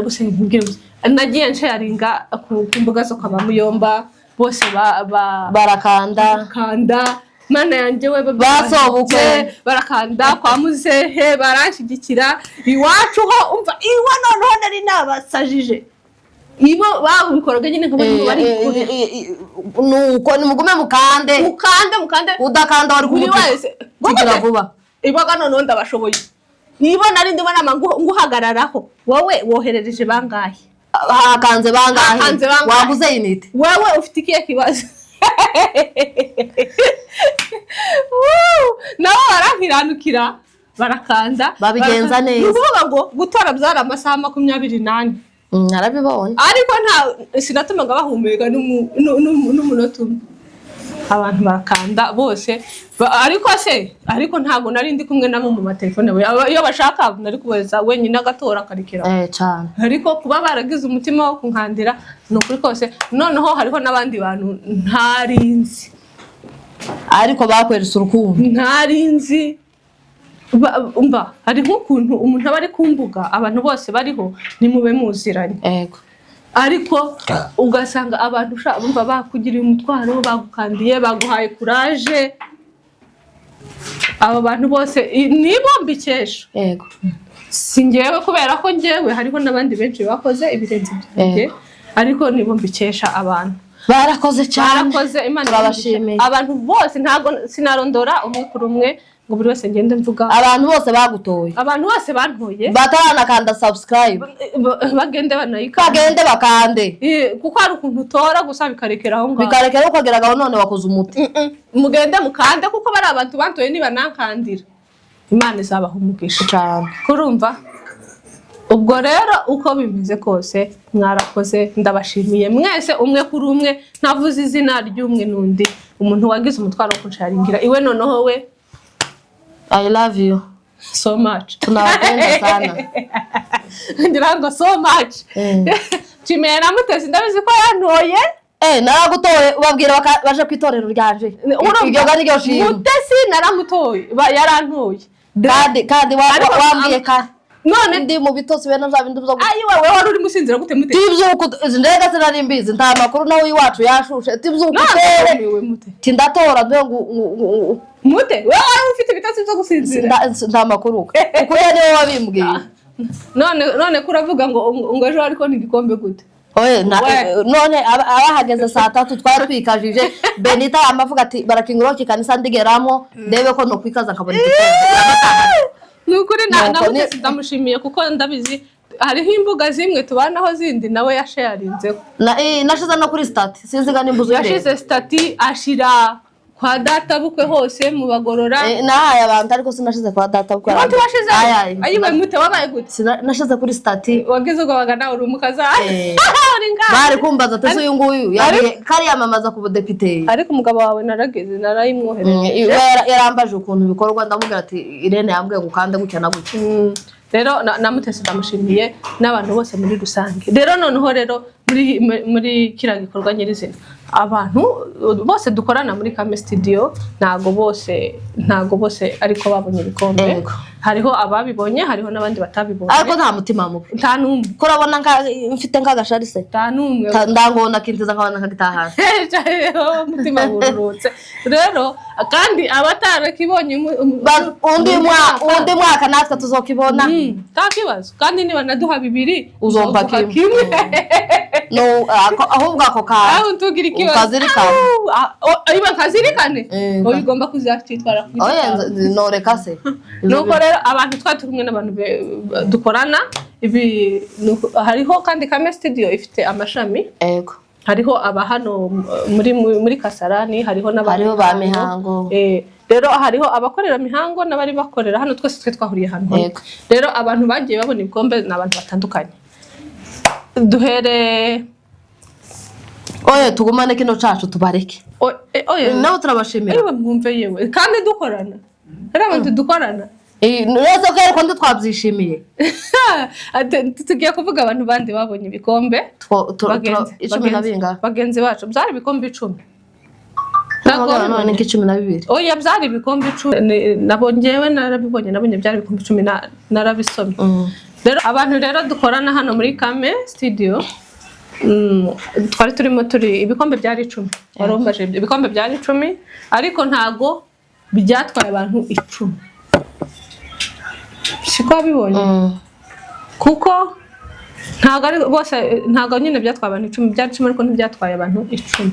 gusa nkubwire gusa, nagiye nsharinga ku mbuga zo kwa Bamuyomba bose ba Barakanda. Barakanda, Mana yanjye we. Basobukwe. Barakanda kwa muzehe, baranshyigikira. Iwacu ho, umva, iwa noneho nari nabasajije, ibo babikoraga nyine nk'abantu bari kure. Nuko nimugume mukande. Mukande, mukande. Udakanda wari Buri kumutuka. wese. Kugira vuba. Ibaga noneho ndabashoboye, niba nari ndimo nama nguhagararaho, wowe woherereje bangahe? Hakanze bangahe? Hakanze bangahe? Waguze unité? Wewe ufite ikihe kibazo? Woo! Nabo barankiranukira, barakanda. Babigenza Barakanda. neza. Ni ukuvuga ngo gutora byari amasaha 24. Narabibonye. Ariko nta sinatumaga bahumeka n'umunota umwe. Abantu barakanda bose. Ariko se, ariko ntabwo nari ndi kumwe nabo mu matelefone. Iyo bashaka nari kubohereza wenyine agatora akarekera. Eh, cyane. Ariko kuba baragize umutima wo kunkandira, ni ukuri kose. Noneho hariho n'abandi bantu ntari nzi, Ariko bakweretse urukundo. Ntari nzi. Umva, hari nk'ukuntu umuntu aba ari ku mbuga, abantu bose bariho ntimube muziranye, ariko ugasanga abantu bumva bakugiriye umutwaro, bagukandiye, baguhaye courage. Abo bantu bose nibo mbikesha. Si njyewe, kubera ko njyewe hariho n'abandi benshi bakoze ibirenze ibyanjye, ariko nibo mbikesha abantu. Barakoze cyane. Barakoze, Imana Turabashimiye. abantu bose. Ntabwo sinarondora umwe kuri umwe ngo buri wese ngende mvuga. Abantu bose bagutoye. Abantu bose bantoye. Bataranakanda subscribe. Bagende banayikanda. Bagende bakande. Kuko hari ukuntu utora gusa bikarekera aho ngaho. Bikarekera ukageragaho none wakoze umuti. Mugende mukande, kuko bari abantu bantoye. Nibanankandira, Imana izabaha umugisha. Cyane. Kurumva ubwo rero, uko bimeze kose, mwarakoze, ndabashimiye mwese umwe kuri umwe, ntavuze izina ry'umwe n'undi. Umuntu wagize umutwaro wo kunsharingira iwe, noneho we, I love you. so much. Tunawapenda sana. Ngira ngo so much. Nshimiye na Mutesi, ndabizi ko yantoye. Naragutoye, ubabwira baje ku itorero ryanje. Urumva? Iryo ga niryo shimwe. Mutesi naramutoye, yarantoye. Kandi Ariko wambwiye ka none ndi mu bitotsi bene bya bindi byo Ayi, wowe wari urimo usinzira gute, Mutesi? Tibyuka izi ndege sinari mbizi, nta makuru, nawe iwacu yashushe, tibyuka utere. None Mute? Ti ndatora dore ngo Mute, wowe wari ufite ibitotsi byo gusinzira? Nta makuru, ukuri niwe wabimbwiye. None ko uravuga ngo ejo ariko ni igikombe gute? Oye, We. none abahageze saa 3 twari twikajije. Benita amavuga ati barakingura ikanisa, ndigeramo ndebe ko nokwikaza nkabona igikombe. Ni ukuri na Nuko Mutesi ndamushimiye, kuko ndabizi hariho imbuga zimwe tubanaho zindi nawe yasharinzeho. Nashize no kuri status, sinzi ga nimba uzi. Yashize status, ashira kwa data bukwe hose mu bagorora. Nahaye abantu, ariko sinashize kwa data bukwe. Niba washize? Ayi, ayi. Ayiwe Mute, wabaye gute? Nashize kuri status. Wagize ubwo bagana uri umukaza. Uri ngaho. Bari kumbaza ati ese uyu nguyu yagiye kariyamamaza ku budepite? Ariko umugabo wawe narageze narayimwohereje. Iwe yarambaje ukuntu bikorwa, ndamubwira ati Irene yambwiye ngo ukande gutya na gutya. Rero na Mutesi ndamushimiye n'abantu bose muri rusange. Rero noneho rero muri kiriya gikorwa nyirizina, abantu bose dukorana muri Kame Studio, ntago bose ariko babonye ibikombe. Hariho ababibonye, hariho n'abandi batabibonye. Ariko nta mutima mubi. Nta n'umwe. Ko urabona mfite nk'agasharise. Nta n'umwe. Ndangona kintiza nkabona nkagitahana. Umutima wururutse rero, kandi abatarakibonye Undi mwaka natwe tuzokibona. Nta kibazo, kandi niba naduha bibiri, Uzompa uzoduha kimwe. No, ahubwo ako kantu Aho tugira ikibazo. Ukazirikana. Au, iba nkazirikane. Oya, ugomba kuzacyitwara ku giti Oya, cyawe. Noreka se. Nuko rero abantu twari turi kumwe n'abantu dukorana ibi, hariho kandi Kame Studio ifite amashami. Hariho aba hano muri Kasarani, hariho n'aba Hariho ba Mihango. Rero hariho abakorera Mihango n'abari bakorera hano, twese twe twahuriye hano. Rero abantu bagiye babona ibikombe ni abantu batandukanye. Duhere Oya, tugumane kino cacu, tubareke. Oya. Nabo turabashimira. Ewe mwumve yewe, kandi dukorana, hari abantu dukorana. Neza ko ariko ndi twabyishimiye. Tugiye kuvuga abantu bandi babonye ibikombe. 12 na bingahe? Bagenzi bacu, byari ibikombe 10. Ntabwo None wabibonye? ni 12. Oya, byari ibikombe 10. Nabo njyewe narabibonye, nabonye byari ibikombe 10, narabisomye. Rero abantu rero dukorana hano muri Kame Studio, twari turimo turi, ibikombe byari 10. Warumbaje, ibikombe byari 10, ariko ntago byatwaye abantu 10, siko wabibonye? Kuko ntabwo ari bose, ntabwo nyine byatwaye abantu 10. Byari 10, ariko ntibyatwaye abantu 10.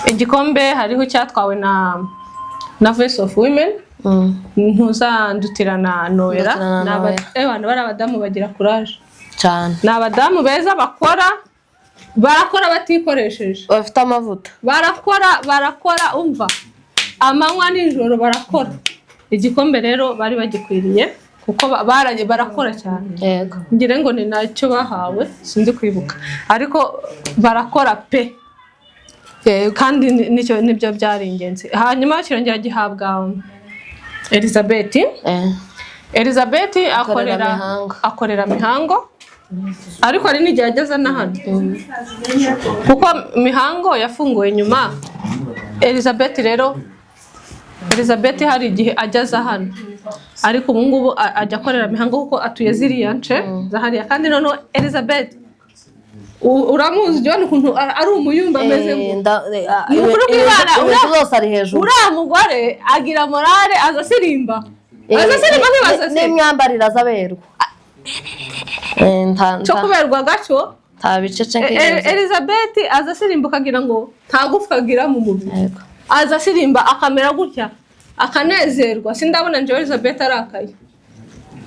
Igikombe hariho icyatwawe na Voice of Women, ntuzandutira na Noella. Ndutira na Ni Noella. Abantu bari abadamu bagira courage. Cyane. Ni abadamu beza, bakora, barakora batikoresheje. Bafite amavuta. Barakora, barakora, umva, amanywa nijoro barakora. Igikombe rero bari bagikwiriye, kuko barakora cyane. Ngira ngo ni nacyo bahawe, sinzi kwibuka, ariko barakora pe. Kandi nicyo nibyo byari ingenzi. Hanyuma kirongera gihabwa Elizabeth. Elizabeth akorera Mihango. Akorera Mihango, ariko hari n'igihe ageze na hano, kuko Mihango yafunguwe nyuma. Elizabeth rero, Elizabeth hari igihe ageze hano. Ariko ubu ngubu ajya akorera mihango kuko atuye ziriya nce zahariya. Kandi noneho Elizabeth uramuzi John, ukuntu ari umuyumba ameze ngo Ni ukuri kw'Imana, Ibintu byose ari hejuru. Uriya mugore agira morale, aza asirimba, aza asirimba nkibaza se N'imyambarire azaberwa. Cyo kuberwa gacyo. Nta bicece nk'ibyo. Elizabeth aza asirimba ukagira ngo nta gufwa agira mu mubiri. Yego. Aza asirimba akamera gutya, akanezerwa. Sindabona njyewe Elizabeth arakaye,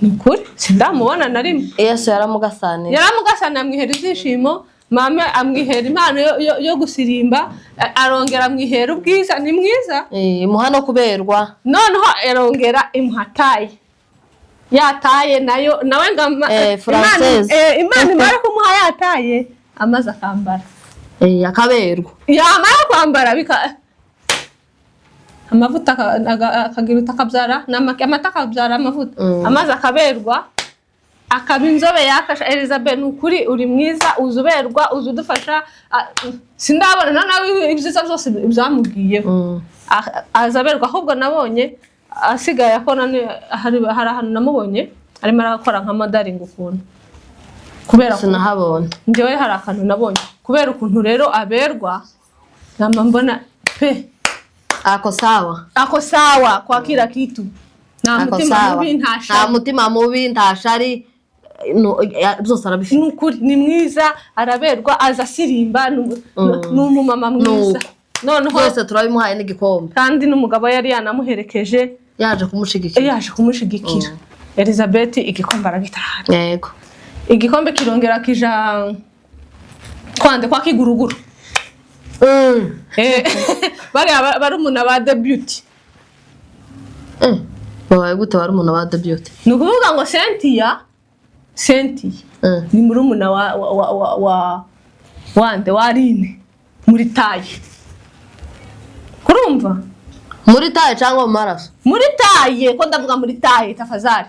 ni ukuri sindamubona na rimwe. Yesu yaramugasaniye. Yaramugasana, amwihera ibyishimo, mama amwihera impano yo gusirimba, arongera amwihera ubwiza, ni mwiza. Imuha no kuberwa. Noneho arongera imuha taille, ya taille nayo nawe ngo Française. Imana imara kumuha ya taille, amaze akambara, Akaberwa. Yamara kwambara bika amavuta akagira uta akabyara amata akabyara amavuta. Amaze akaberwa, akaba inzobe yakasha. Elizabeth, ni ukuri uri mwiza, uzi uberwa, uzi udufasha. Sindabona na nawe ibyiza byose byamubwiyeho. Aza aberwa. Ahubwo nabonye asigaye akora hari ahantu namubonye arimo arakora nka modeling ukuntu kubera Sinahabonye. Njyewe hari akantu nabonye, kubera ukuntu rero aberwa, nama mbona pe Ako sawa. Ako sawa kwa kila kitu, nta Ako mutima sawa. mubi, nta Nta shari. mutima mubi, nta shari, byose arabifite. Ni ukuri ni mwiza, araberwa, aza asirimba, ni umumama mwiza. Nuko. Noneho Byose turabimuhaye n'igikombe. Kandi n'umugabo yari yanamuherekeje. Yaje kumushigikira. Yaje kumushigikira. Elizabeth igikombe aragitahana. Yego. Igikombe kirongera kija kwande kwa Kiguruguru. Bariya barumuna ba The Beauty. Babaye gute barumuna ba The Beauty? Ni ukuvuga ngo Cynthia ni murumuna wa wande wa Aline muri taille, kurumva? Muri taille cyangwa mu maraso? Muri taille, ko ndavuga muri taille, tafazari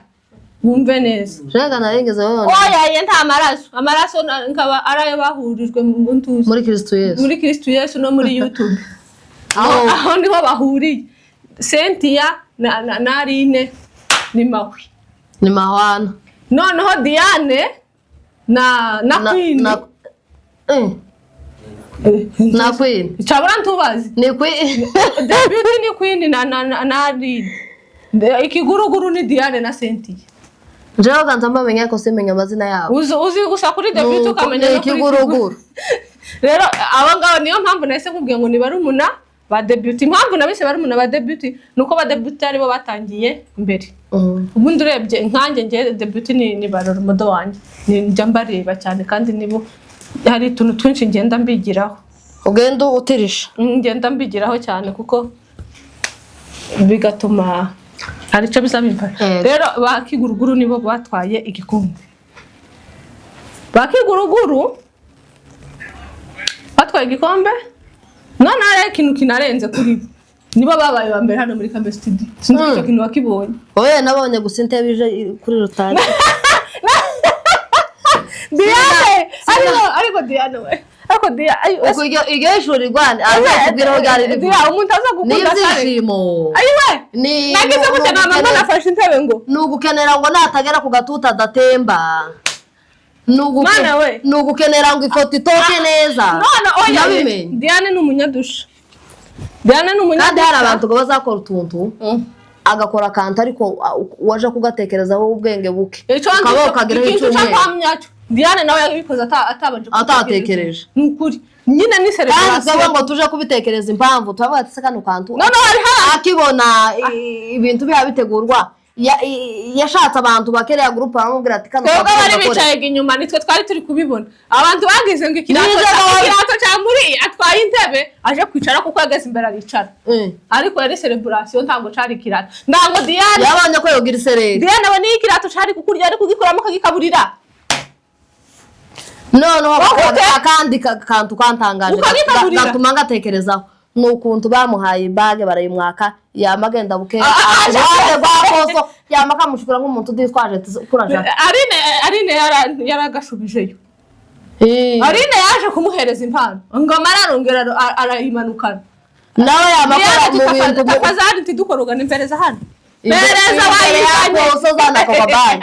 wumve neza. Rega narengeze wowe. Oya ye, nta maraso, amaraso nkaba ari ayo bahurijwe mu ntuzi Muri Kristo Yesu. Muri Kristo Yesu no muri YouTube, aho aho niho bahuriye. Cynthia na Aline ni mahwi. Ni mahwana. Noneho Diane na Queen. Na Queen. Cabura ntubazi. Ni Queen. The Beauty ni Queen na Aline. Ikiguruguru ni Diane na Cynthia. Njyewe ganza mbamenya ko simenya amazina yabo. Uzi gusa kuri The Beauty Nuko, ukamenya ni no kuri ikiguruguru. Rero aba ngaba niyo mpamvu nahise nkubwiye ngo ni barumuna ba The Beauty. Impamvu nabise barumuna ba The Beauty ni uko ba The Beauty aribo batangiye mbere. Ubundi urebye nkanjye, nge The Beauty ni ba role model wanjye. Njya mbareba cyane kandi nibo hari utuntu twinshi ngenda mbigiraho. Ugenda utirisha. Ngenda mbigiraho cyane kuko bigatuma hari icyo biza bimfasha. Yego. Rero ba Kiguruguru nibo batwaye igikombe. Ba Kiguruguru batwaye igikombe. None hariho ikintu kinarenze kuri bo, nibo babaye ba mbere hano muri Kambe Studio. Sinzi ko icyo kintu wakibonye. Oya, nabonye gusa intebe ije kuri rutari. Diane, ariko Diane we, ariko Diane Uko iryo shuri rwanda azakubwira aho ryari rivuye. Diane, umuntu aza Ni gukunda kare. ibyishimo. Ayiwe, Ni nagize gutya nama mbona afashe intebe ngo ni ugukenera ngo natagera ku gatuta adatemba. Mana we. Ni ugukenera ngo ifoto itoke neza. None oya. Nabimenye. Diane ni umunyadusha, Diane ni umunyadusha. Kandi hari abantu ngo bazakora utuntu, agakora akantu ariko waje kugatekerezaho ubwenge buke Icyo ukaba nzi- ukageraho ikintu cyo icyumweru. kwamyacyo, Diane nawe yabikoze atabanje Atatekereje. Ni ukuri nyine ni Kandi celebration. twebwe ngo tuje kubitekereza impamvu, turavuga ati: "Se kano kantu Noneho hari akibona ibintu biha bitegurwa, yashatse abantu bakereya groupe baramubwira ati kano Twebwe kantu bari gakore." bicaye inyuma nitwe twari turi kubibona. Abantu bagize ngo ikirato Nize ikirato cya muri atwaye intebe aje kwicara kuko yageze imbere aricara. Ariko yari celebration, ntabwo cari ikirato, ntabwo Diane Yabonye ko yogira isereri. Diane we niyo ikirato cari kukurya ari kugikuramo akagikaburira. Noneho Wowe akandi kantu kantangaje Ukagikaburira. gatuma ngatekerezaho ni ukuntu bamuhaye ibage barayimwaka, yama agenda buke iruhande rwa koso, yama akamushukura nk'umuntu uditwaje ati kuraja. Aline yaragashubijeyo. Aline yaje kumuhereza impano ngo amara arongera arayimanukana. Nawe yama akora mu bintu Tafazari ntidukorogane impereza hano. Pereza Imbere wayizanye. yako uzana ako kabaye.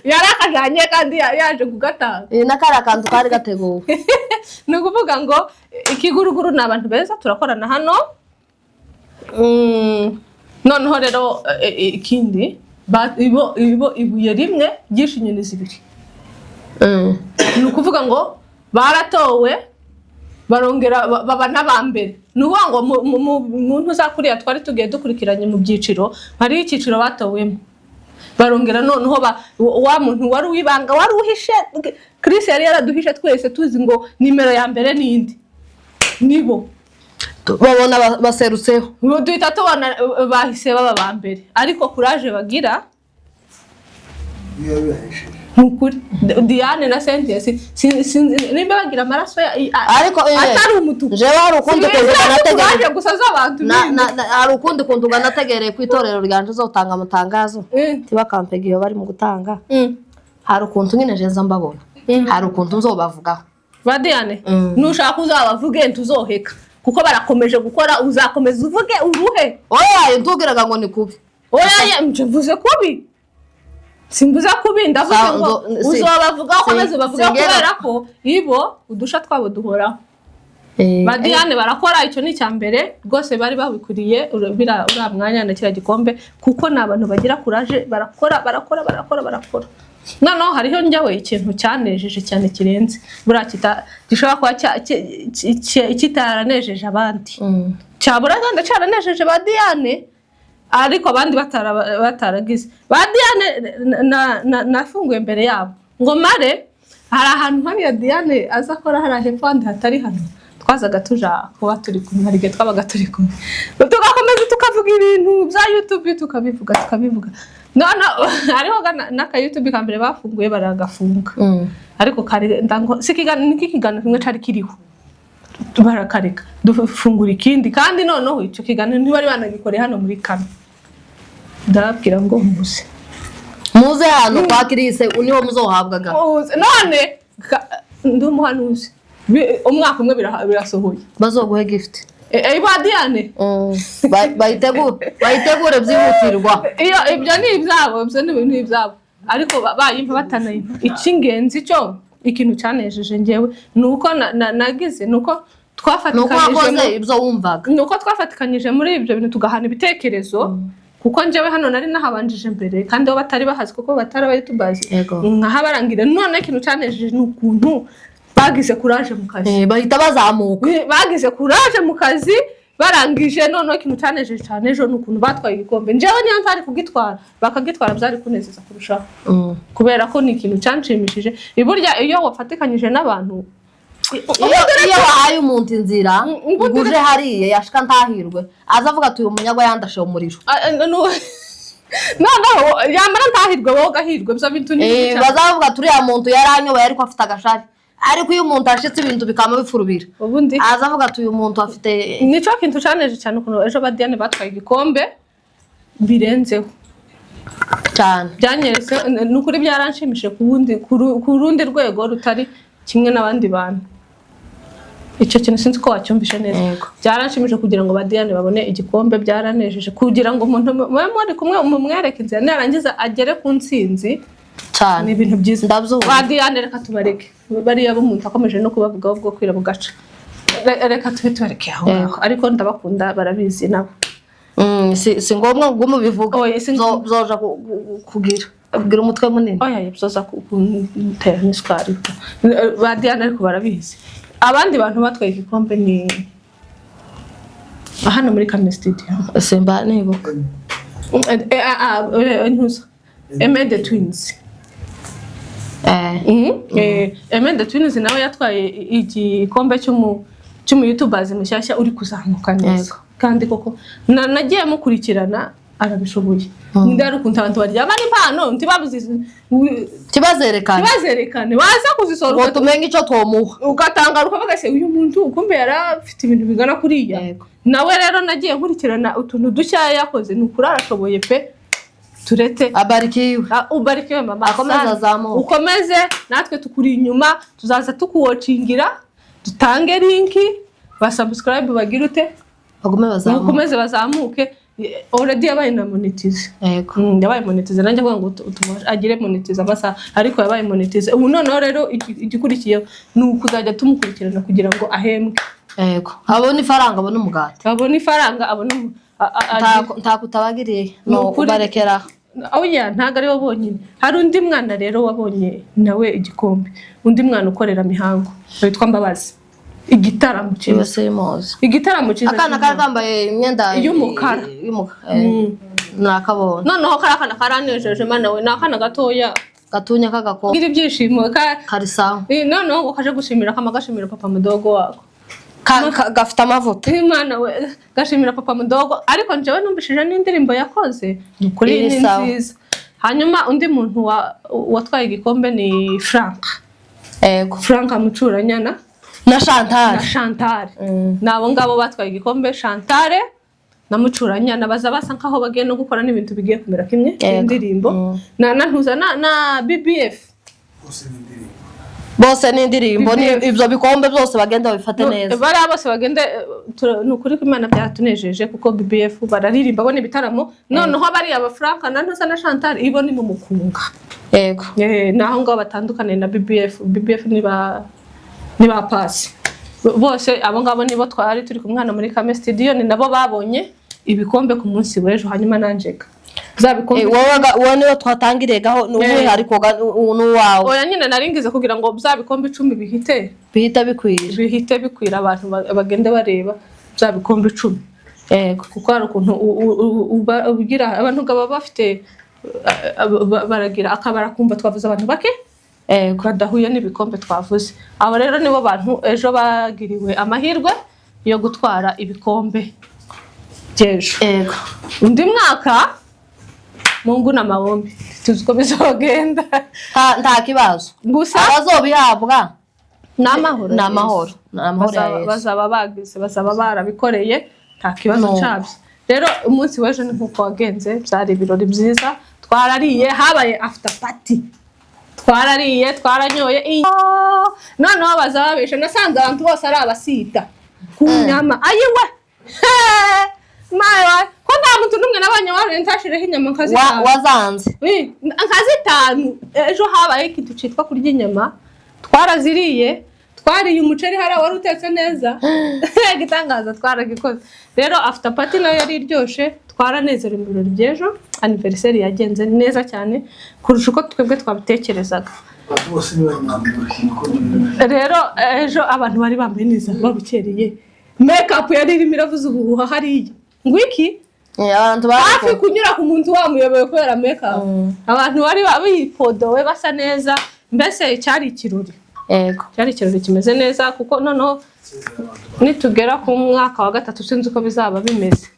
Yarakajanye kandi yaje kugatanga. Na kariya kantu kari gateguwe. Ni ukuvuga ngo ikiguruguru ni abantu beza turakorana hano. Noneho rero ikindi ibo ibuye rimwe ryishe inyoni zibiri. Ni ukuvuga ngo baratowe, barongera baba n'aba mbere. Ni ukuvuga ngo mu ntuzakuriya twari tugiye dukurikiranye mu byiciro, hariho icyiciro batowemo, barongera noneho wa muntu wari uwibanga, wari uhishe, Chris yari yaraduhishe twese tuzi ngo nimero ya mbere n'indi nibo. Babona baserutseho. Ubu duhita tubona bahise baba ba mbere, ariko courage bagira. Biba bibahesheje. Ni ukuri, Diane na Cynthia nimba bagira amaraso Ariko atari umutuku. Jewe hari ukundi kuntu courage nategereje gusa z'abantu bindi. hari ukundi kuntu nategereye ku itorero ryanje uzotanga amatangazo, ntibakampega iyo bari mu gutanga. Hari ukuntu nyine jeza mbabona, hari ukuntu nzobavugaho. Ba Diane, Mm. nushaka uzabavuge, ntuzoheka kuko barakomeje gukora, uzakomeza uvuge uruhe. Oya, ntubwiraga ngo ni kubi. Oya ye, nje mvuze kubi? Simvuze kubi, ndavuze ngo uzobavuga, ukomeze ubavuge kubera ko ibo udusha twabo duhoraho. Ba Diane barakora, icyo ni icya mbere rwose, bari babikuriye uriya mwanya na kiriya gikombe, kuko ni abantu bagira courage, barakora, barakora, barakora, barakora. Noneho hariho njyawe ikintu cyanejeje cyane kirenze buriya gishobora kuba kitaranejeje abandi, cyabura kandi cyaranejeje ba Diane ariko abandi bataragize. Ba Diane nafunguye mbere yabo ngo mare, hari ahantu hariya Diane aza akora hariya hepfo ahandi hatari hano, twazaga tuja kuba turi kumwe, hari igihe twabaga turi kumwe tugakomeza tukavuga ibintu bya YouTube, tukabivuga, tukabivuga. None hariho n'aka YouTube ka mbere bafunguye baragafunga, ariko kari ndango si ikiganiro, ni ikiganiro kimwe cari kiriho, barakareka dufungura ikindi, kandi noneho icyo kiganiro ntibari banagikoreye hano muri kano. Ndababwira ngo muze. Muze hano kwa Chris niho muzohabwaga. Muze. None ndi umuhanuzi. Umwaka umwe birasohoye. Bazoguhe gift. Ba Diane. Bayitegure byihutirwa. Iyo ibyo ni ibyabo, ibyo ni ibintu ibyabo, ariko bayimpa batanayimpa, icy'ingenzi cyo ikintu cyanejeje njyewe ni uko nagize ni uko Ni uko twafatikanyije wakoze ibyo wumvaga. Ni uko twafatikanyije muri ibyo bintu tugahana ibitekerezo, kuko njyewe hano nari nahabanjije mbere kandi bo batari bahazi kuko batari aba youtubers, nkahabarangira. None ikintu cyanejeje ni ukuntu bagize courage mu kazi. Bahita bazamuka. Bagize courage mu kazi barangije. Noneho ikintu cyanejeje cyane ejo ni ukuntu batwaye igikombe. Njyewe niyo ntari kugitwara, bakagitwara, byari kunezeza kurushaho, kubera ko ni ikintu cyanshimishije. Burya iyo wafatikanyije n'abantu Iyo wahaye umuntu inzira ubundi ngo uje hariya, yashika ntahirwe, aza avuga ati: "Uyu munyagwa yandashe umuriro." Noneho yamara ntahirwe, wowe ugahirwe, ibyo bintu ni bibi cyane. Bazavuga ati: "Uriya muntu yaranyoboye ariko afite agashari." Ariko iyo umuntu ashitse ibintu bikama bifurubira, ubundi aza avuga ati: "Uyu muntu afite." Nicyo kintu cyaneje cyane, ukuntu ejo ba Diane batwaye igikombe birenzeho. Cyane. Byanyeretse, ni ukuri byaranshimishije ku rundi rwego rutari kimwe n'abandi bantu. Icyo kintu sinzi ko wacyumvishe neza. Yego. Byaranshimishije kugira ngo ba Diane babone igikombe, byaranejeje kugira ngo umuntu mube muri kumwe mumwereke inzira, narangiza agere ku ntsinzi. Cyane. Ni ibintu byiza. Ndabyumva. Ba Diane reka tubareke, bariya bo umuntu akomeje no kubavugaho bwo kwira bugaca. Reka tube tubareke aho ngaho, ariko ndabakunda, barabizi nabo. Si ngombwa ngo umubivuga. Oya, si ngombwa. Zoja kugira umutwe munini. Oya, byoza kuntera n'isukari. Ba Diane ariko barabizi. Abandi bantu batwaye igikombe ni hano muri Kame Studio. Simba nibuka. Ntuza Aime the Twins. Aime the Twins nawe yatwaye igikombe cy'umu YouTubers mushyashya uri kuzamuka neza. Kandi koko nagiye mukurikirana, arabishoboye. Ndi hari ukuntu abantu baryamana impano ntibabuze Kibazerekana. Ntibazerekane, waza kuzisohora ngo tumenye icyo twomuha. Ugatangara ukavuga: "Se uyu muntu kumbe yari afite ibintu bingana kuriya?" Nawe rero nagiye nkurikirana utuntu dushya yakoze, ni ukuri arashoboye pe, turete. Abarikiwe. Ah, ubarikiwe mama. Akomeze Asante. azamuke. Ukomeze, natwe tukuri inyuma, tuzaza tukuwocingira, dutange link, ba subscribe, bagire ute? Bagume bazamuke. Bakomeze bazamuke. Already yabaye na monetize. Yabaye monetize. Nanjye avuga ngo agire monetize amasaha, ariko yabaye monetize ubu. Noneho rero igikurikiyeho ni ukuzajya tumukurikirana kugira ngo ahembwe. Yego, abone ifaranga, abone umugati. Abone ifaranga, abone Ntako utabagiriye. Ni No ukuri. Ubarekera. Oya, ntabwo ari bo bonyine. Hari undi mwana rero wabonye nawe igikombe, undi mwana ukorera Mihango witwa Mbabazi. Igitaramo cyiza. Yose muzi. Igitaramo cyiza. Akana kari kambaye imyenda y'umukara. Y'umukara, nakabonye. Noneho kariya kana karanejeje, mana we, ni akana gatoya. Gatunya k'agakobwa. Gira ibyishimo Kari sawa. Noneho kaje gushimira, kama gashimira papa mudogo wako. Gafite amavuta. Imana we, gashimira papa mudogo. Ariko njyewe numvishije n'indirimbo yakoze, ni ukuri Iri ni sawa. nziza. Hanyuma undi muntu watwaye igikombe ni Frank. Frank Mucuranyana. Na Chantal. Na Chantal. Ni abo ngabo batwaye igikombe, Chantal na Mucuranyana. Baza basa nkaho bagiye no gukora n'ibintu bigiye kumera kimwe, indirimbo na ntuza na BBF. Bose ni indirimbo. Bose ni indirimbo ni BBF. Ibyo bikombe byose bagenda babifate neza. Bariya bose bagende, ni ukuri ko Imana byaratunejeje, kuko BBF bararirimba, bona ibitaramo. Noneho bariya ba Frank na ntuza na Chantal ibo ni mu mukunga. Naho ngaho batandukaniye na BBF. BBF ni ba pasi bose. Abo ngabo nibo twari turi kumwe hano muri Kame Studio, ni nabo babonye ibikombe ku munsi w'ejo. Hanyuma nanjega za bikombe. Wowe niwe twatangiriye gaho, ni umwihariko ni uwawe. Oya nyine, naringize kugira ngo bya bikombe 10 bihite bihita bikwira. Bihite bikwira, abantu bagende bareba bya bikombe 10. Kuko hari ukuntu ugira abantu baba bafite baragira akabara kumva twavuze abantu bake badahuye n'ibikombe twavuze. Abo rero nibo bantu ejo bagiriwe amahirwe yo gutwara ibikombe by'ejo. Undi mwaka, Mungu na maombi, tuzi uko bizogenda. Nta kibazo. Gusa abazobihabwa ni amahoro. Ni amahoro, ni amahoro ya Yesu. Bazaba bagize, bazaba barabikoreye, nta kibazo No. cyabyo. Rero umunsi w'ejo ni nk'uko wagenze, byari ibirori byiza, twarariye, habaye after party, twarariye, twaranyoye. Noneho baza babesha, nasanze abantu bose ari abasita ku nyama. Ayiwe mawe, ko nta muntu n'umwe nabonye wari ntashireho inyama nka zitanu. Wazanze. Oui, nka zitanu. Ejo habaye ikintu cyitwa kurya inyama, twaraziriye, twariye umuceri hariya wari utetse neza, igitangaza twaragikoze. Rero after party nayo yari iryoshe, twaranezerewe mu birori by'ejo. Anniversaire yagenze neza cyane kurusha uko twebwe twabitekerezaga. Abantu bose ni banyamwuga. Rero ejo abantu bari bambaye neza, babukereye, make up yari irimo iravuza ubuhuha hariya ngo iki. Abantu hafi bari kunyura ku muntu wamuyobewe kubera make up. Abantu bari bipodowe, basa neza, mbese cyari ikirori. Cyari ikirori kimeze neza, kuko noneho nitugera ku mwaka wa gatatu sinzi uko bizaba bimeze.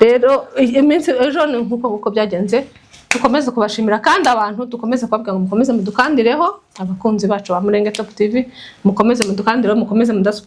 Rero iminsi ejo ni nk'uko nguko byagenze. Dukomeze kubashimira kandi abantu, dukomeze kubabwira ngo mukomeze mudukandireho, abakunzi bacu ba Murenge Top TV, mukomeze mudukandireho, mukomeze mudas